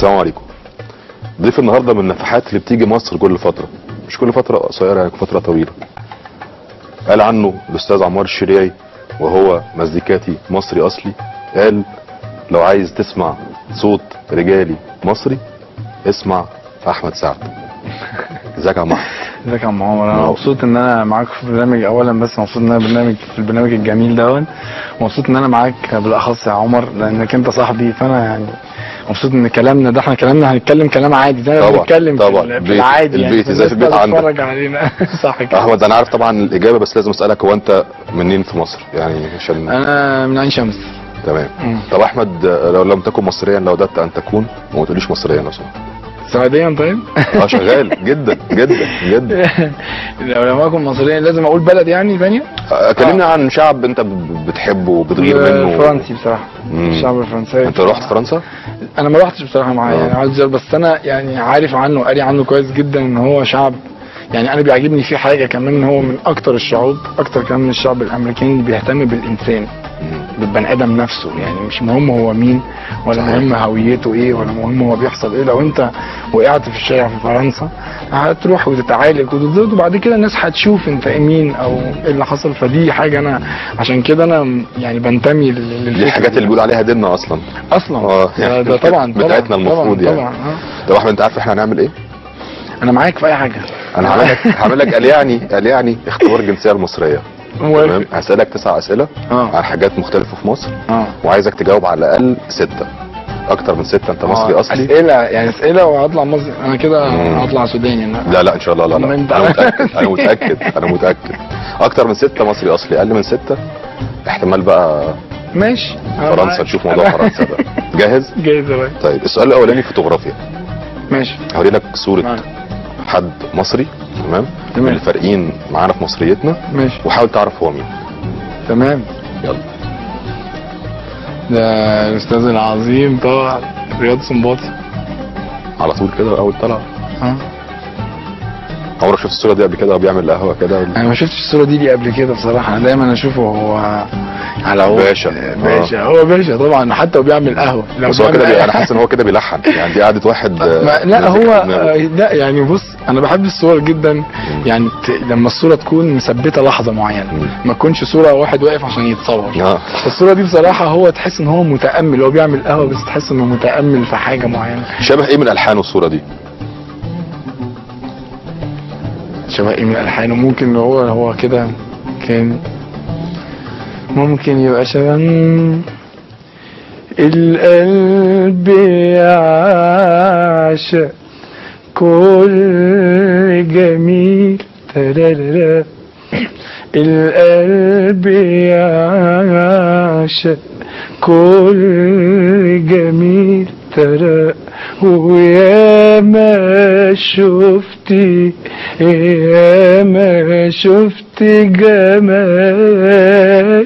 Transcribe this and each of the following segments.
السلام عليكم. ضيف النهارده من النفحات اللي بتيجي مصر كل فترة، مش كل فترة قصيرة يعني فترة طويلة. قال عنه الاستاذ عمار الشريعي وهو مزيكاتي مصري اصلي، قال لو عايز تسمع صوت رجالي مصري اسمع احمد سعد. ازيك يا عم احمد؟ ازيك يا عم عمر؟ انا مبسوط ان انا معاك في البرنامج اولا، بس مبسوط ان انا برنامج في البرنامج الجميل ده، ومبسوط ان انا معاك بالاخص يا عمر لانك انت صاحبي، فانا يعني مبسوط ان كلامنا ده، احنا كلامنا هنتكلم كلام عادي زي ما بنتكلم في العادي، يعني البيت زي في البيت عندك بتتفرج علينا. صح كده احمد؟ انا عارف طبعا الاجابة بس لازم اسالك، هو انت منين في مصر يعني؟ عشان انا من عين شمس. تمام. طب احمد، لو لم تكن مصريا لوددت ان تكون، وما تقوليش مصريا لو سمحت. سعوديا؟ طيب. شغال جدا جدا جدا. لو لم اكن مصريا لازم اقول بلد يعني ثانية؟ كلمنا عن شعب انت بتحبه وبتغير منه. فرنسي بصراحة. الشعب الفرنسي. انت رحت فرنسا؟ انا ما رحتش بصراحة معايا يعني عايز، بس انا يعني عارف عنه وقاري عنه كويس جدا ان هو شعب، يعني انا بيعجبني فيه حاجة كمان، ان هو من اكتر الشعوب، اكتر كمان من الشعب الامريكاني اللي بيهتم بالانسان، بالبني ادم نفسه، يعني مش مهم هو مين ولا مهم هويته ايه ولا مهم هو بيحصل ايه. لو انت وقعت في الشارع في فرنسا هتروح وتتعالج وتتزود، وبعد كده الناس هتشوف انت مين او ايه اللي حصل. فدي حاجة انا عشان كده انا يعني بنتمي للفكرة دي، الحاجات اللي بيقول عليها ديننا اصلا اصلا ده طبعا بتاعتنا المفروض يعني. طبعا. طب احمد، انت عارف احنا هنعمل ايه؟ انا معاك في اي حاجة. انا هعمل لك قال يعني اختبار الجنسية المصرية. تمام. هسألك 9 أسئلة عن حاجات مختلفة في مصر، وعايزك تجاوب على الأقل 6، أكتر من 6 أنت مصري أصلي. أسئلة يعني أسئلة وهطلع مصري أنا كده؟ هطلع سوداني أنا. لا لا إن شاء الله، لا لا أنا متأكد، أنا متأكد، أنا متأكد. أكتر من 6 مصري أصلي، أقل من 6 احتمال بقى ماشي فرنسا، نشوف موضوع فرنسا ده. جاهز؟ جاهز يا باشا. طيب السؤال الأولاني فوتوغرافيا. ماشي. هوري لك صورة حد مصري، تمام؟ من الفارقين معانا في مصريتنا. ماشي. وحاول تعرف هو مين. تمام. يلا. ده الاستاذ العظيم طبعا رياض سنباطي. على طول كده اول طلعه. عمرك شفت الصورة دي قبل كده؟ هو بيعمل قهوة كده؟ انا ما شفتش الصورة دي قبل كده بصراحة، انا دايما اشوفه هو على هو باشا. باشا. هو باشا طبعا، حتى وبيعمل قهوة. بس هو كده انا حاسس ان هو كده بيلحن يعني، دي قعدة واحد. لا هو لا يعني بص، انا بحب الصور جدا يعني، لما الصورة تكون مثبتة لحظة معينة، ما تكونش صوره واحد واقف عشان يتصور. الصورة دي بصراحة هو تحس ان هو متامل، هو بيعمل قهوة بس تحس انه متامل في حاجة معينة. شبه ايه من الحانه الصورة دي؟ شبه ايه من الحانه؟ ممكن هو كده كان ممكن يبقى شبه القلب يعشق كل جميل، تلالا القلب يعشق كل جميل، ترى ويا ما شفتي، يا ما شفت جمال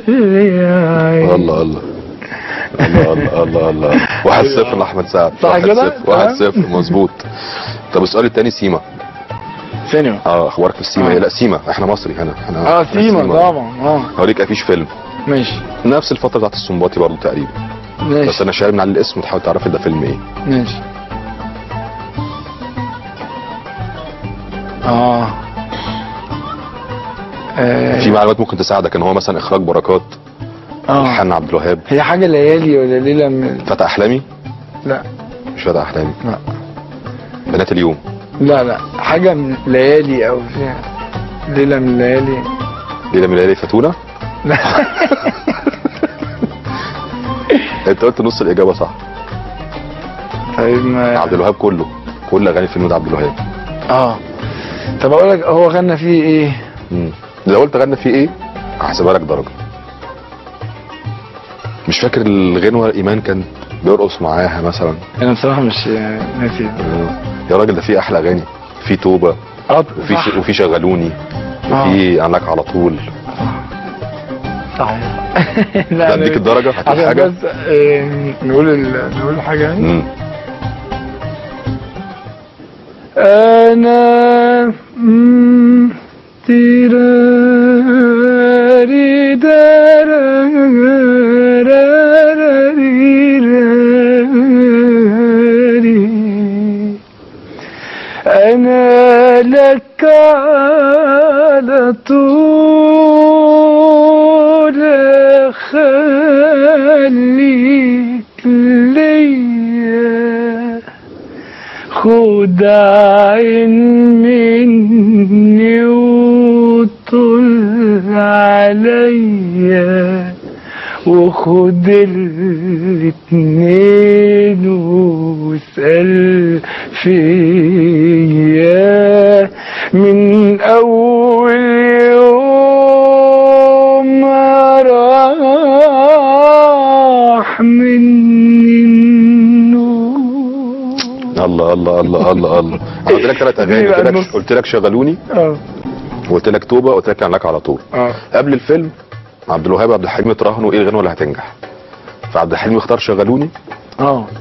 يا عين. الله الله الله الله الله الله. 1-0 لأحمد سعد. صح كده؟ 1-0 مظبوط. طب السؤال الثاني سيما. سينما. اخبارك في السيما؟ لا سيما، احنا مصري هنا، احنا سيما طبعا. هوريك افيش فيلم. ماشي. نفس الفترة بتاعت السنباطي برضه تقريبا. ماشي. بس انا شايل من على الاسم وتحاول تعرف ده فيلم ايه. ماشي. في معلومات ممكن تساعدك، ان هو مثلا اخراج بركات، الحان عبد الوهاب. هي حاجة ليالي ولا ليلة من فتى احلامي؟ لا مش فتى احلامي. لا. بنات اليوم؟ لا لا، حاجة من ليالي او فيها ليلة من ليالي. ليلة من ليالي فاتونه؟ لا. انت قلت نص الاجابة صح. طيب ما عبد الوهاب كله، كل اغاني الفيلم ده عبد الوهاب. طب اقول لك هو غنى فيه ايه؟ لو قلت غنى فيه ايه هحسبها لك درجه. مش فاكر الغنوه ايمان كان بيرقص معاها مثلا؟ انا بصراحة مش ناسي. يا راجل ده فيه احلى اغاني، في توبه، وفي شغلوني، وفي عنك على طول. صحيح. لا اديك الدرجة هتقول حاجة بس نقول حاجة يعني. انا تيراري داراري. انا لك على طول، خليك ليا، خد عين مني وطل عليا، وخد الاتنين واسأل فيا، من أول يوم راح مني النور. الله الله الله الله الله. انا قلت لك 3 اغاني، قلت لك شغلوني، وقلت لك توبه، وقلت لك لك على طول. قبل الفيلم عبد الوهاب وعبد الحليم اتراهنوا ايه الغنوه اللي هتنجح، فعبد الحليم اختار شغلوني،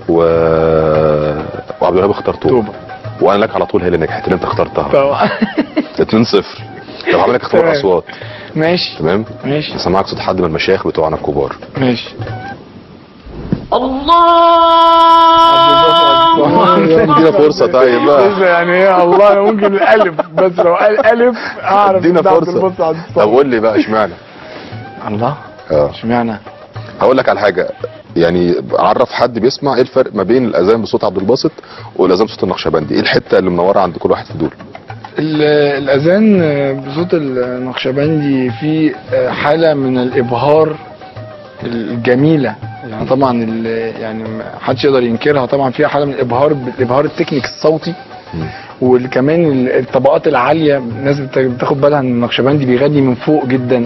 وعبد الوهاب اختار توبه، وانا لك على طول هي اللي نجحت اللي انت اخترتها طبعا. 2-0. طب هعمل لك اختبار اصوات. ماشي تمام، ماشي. هسمعك صوت حد من المشايخ بتوعنا الكبار. ماشي. الله ادينا فرصة. طيب بقى يعني ايه الله، ممكن الالف بس، لو قال الف اعرف. ادينا فرصة. طب قول لي بقى اشمعنى الله؟ اشمعنى؟ هقول لك على حاجة، يعني عرف حد بيسمع ايه الفرق ما بين الاذان بصوت عبد الباسط والاذان بصوت النقشبندي، ايه الحتة اللي منورة عند كل واحد في دول؟ الاذان بصوت النقشبندي في حاله من الابهار الجميلة، يعني طبعا يعني محدش يقدر ينكرها، طبعا فيها حاله من الابهار، الابهار التكنيك الصوتي، وكمان الطبقات العالية الناس بتاخد بالها ان النقشبندي بيغني من فوق جدا.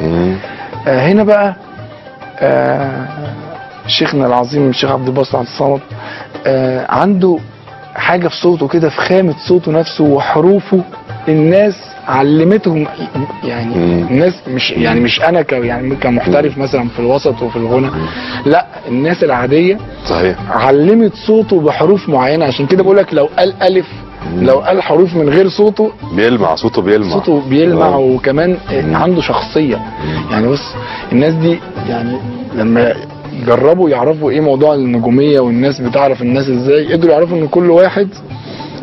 هنا بقى شيخنا العظيم الشيخ عبد الباسط عبد الصمد عنده حاجة في صوته كده، في خامة صوته نفسه وحروفه، الناس علمتهم يعني. الناس مش يعني مش انا يعني كمحترف مثلا في الوسط وفي الغنى، لا الناس العادية صحيح علمت صوته بحروف معينة. عشان كده بقول لك لو قال الف، لو قال حروف من غير صوته بيلمع، صوته بيلمع، صوته بيلمع. وكمان عنده شخصية. يعني بص الناس دي يعني لما جربوا يعرفوا ايه موضوع النجومية والناس بتعرف الناس ازاي، قدروا يعرفوا ان كل واحد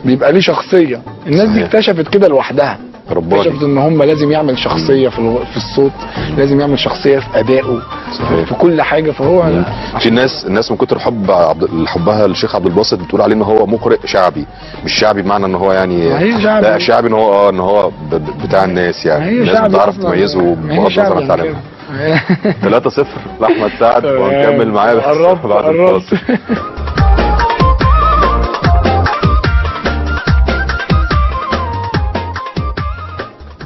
بيبقى ليه شخصية. الناس دي اكتشفت كده لوحدها، اكتشفت ان هم لازم يعمل شخصية في الصوت، لازم يعمل شخصية في ادائه، في كل حاجة. فهو في الناس من كتر حب حبها للشيخ عبد الباسط بتقول عليه ان هو مقرئ شعبي، مش شعبي بمعنى ان هو يعني لا شعبي ان هو ان هو بتاع الناس، يعني الناس بتعرف تميزه بغض النظر عن تعليمه. 3-0 لاحمد سعد، وهنكمل معاه بس بعد الفاصل.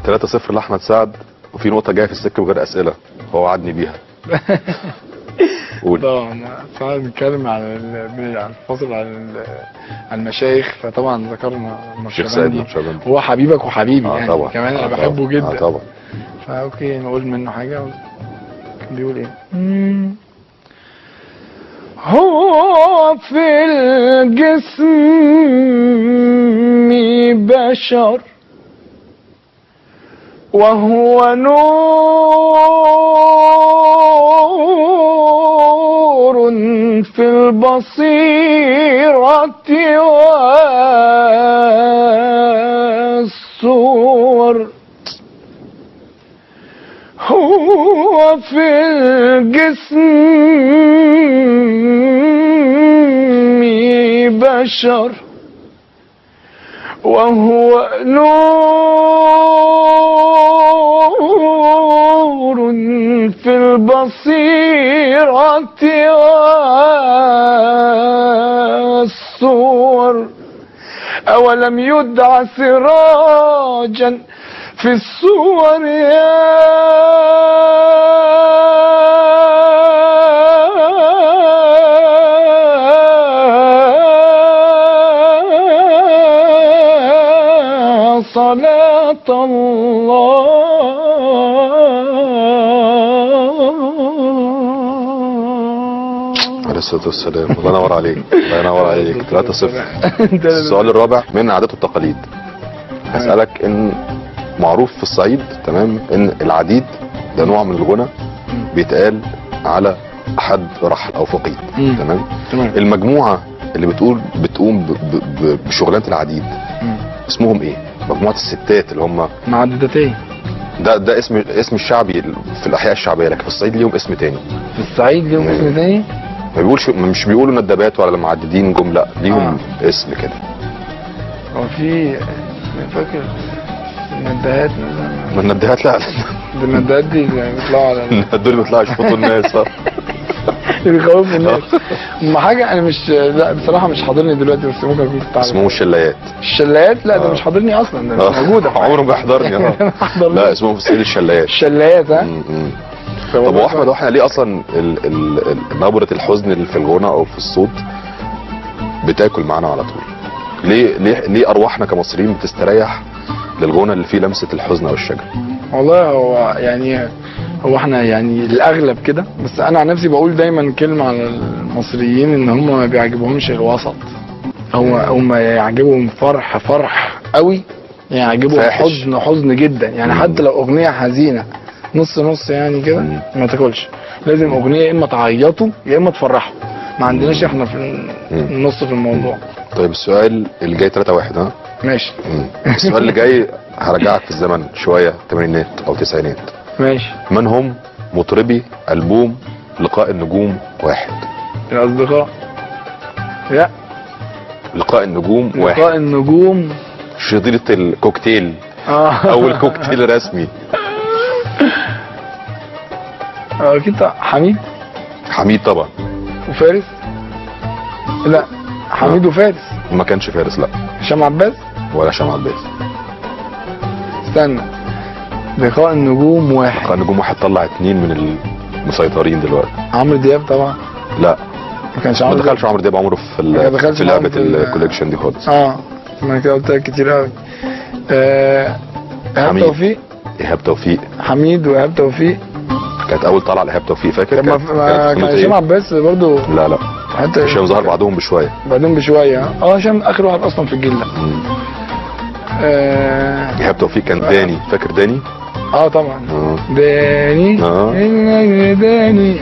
3-0 لاحمد سعد، وفي نقطة جاية في السكة بغير اسئلة هو وعدني بيها. قول. طبعا ساعات بنتكلم على الفاصل على المشايخ، فطبعا ذكرنا النقشبندي، هو حبيبك وحبيبي يعني طبعا. كمان انا بحبه جدا. طبعا. فا okay نقول منه حاجة. بيقول ايه؟ هو في الجسم بشر وهو نور في البصيرة والصور، هو في الجسم بشر وهو نور في البصيرة والصور، أولم يدع سراجا في الصور يا صلاة الله. عليه الصلاة والسلام. الله ينور عليك، الله ينور عليك. 3-0. السؤال الرابع من عادات والتقاليد. هسألك ان معروف في الصعيد، تمام، ان العديد ده نوع من الغنى بيتقال على حد رحل او فقيد، تمام؟ تمام. المجموعة اللي بتقوم بشغلانة العديد اسمهم ايه؟ مجموعة الستات اللي هم معددتين. ده اسم الشعبي في الاحياء الشعبية، لكن في الصعيد ليهم اسم تاني. في الصعيد ليهم اسم تاني؟ ما بيقولش، مش بيقولوا ندبات ولا معددين جم، لا ليهم اسم كده. هو في فاكر الندهات؟ ما الندهات لا، الندهات دي بيطلعوا على دول بيطلعوا يشفطوا الناس، بيخوفوا الناس. ما حاجة انا مش، لا بصراحة مش حاضرني دلوقتي، بس ممكن اكون كنت عارف. اسمهم الشلايات. الشلايات؟ لا ده مش حاضرني اصلا، ده مش موجودة، عمره ما يحضرني. لا اسمهم في الصعيد الشلايات. الشلايات. ها. طب هو احمد، احنا ليه اصلا نبره الحزن اللي في الغنى او في الصوت بتاكل معانا على طول؟ ليه ليه ليه ارواحنا كمصريين بتستريح للغنى اللي فيه لمسه الحزن او الشجن؟ والله هو يعني، هو احنا يعني الاغلب كده، بس انا عن نفسي بقول دايما كلمة على المصريين ان هم ما بيعجبهمش الوسط. هو هم يعجبهم فرح فرح قوي، يعجبهم حزن حزن جدا يعني. حتى لو اغنية حزينة نص نص يعني كده ما تاكلش، لازم اغنية يا اما تعيطوا يا اما تفرحوا. ما عندناش احنا في النص في الموضوع. طيب السؤال اللي جاي 3-1. ها ماشي. السؤال اللي جاي هرجعك في الزمن شوية، ثمانينات او تسعينات. ماشي. من هم مطربي ألبوم لقاء النجوم واحد؟ الأصدقاء. لا، لقاء النجوم واحد. لقاء النجوم، شريطة الكوكتيل. أول كوكتيل رسمي. أكيد حميد. حميد طبعا. وفارس. لا حميد وفارس. ما كانش فارس، لا. هشام عباس. ولا هشام عباس. استنى، لقاء النجوم واحد. لقاء النجوم واحد طلع 2 من المسيطرين دلوقتي. عمرو دياب طبعا. لا ما كانش عمرو، ما دخلش عمرو دياب عمره في في لعبه ال collection دي خالص. ما انا كده قلت لك كتير قوي. ايهاب توفيق. ايهاب توفيق. حميد وايهاب توفيق. كانت اول طلعه لايهاب توفيق، فاكر؟ ما كان هشام عباس برضه. لا لا، حتى هشام ظهر بعدهم بشوية. بعدهم بشوية. هشام اخر واحد اصلا في الجيل ده. ايهاب توفيق كان داني، فاكر داني؟ طبعا. داني داني.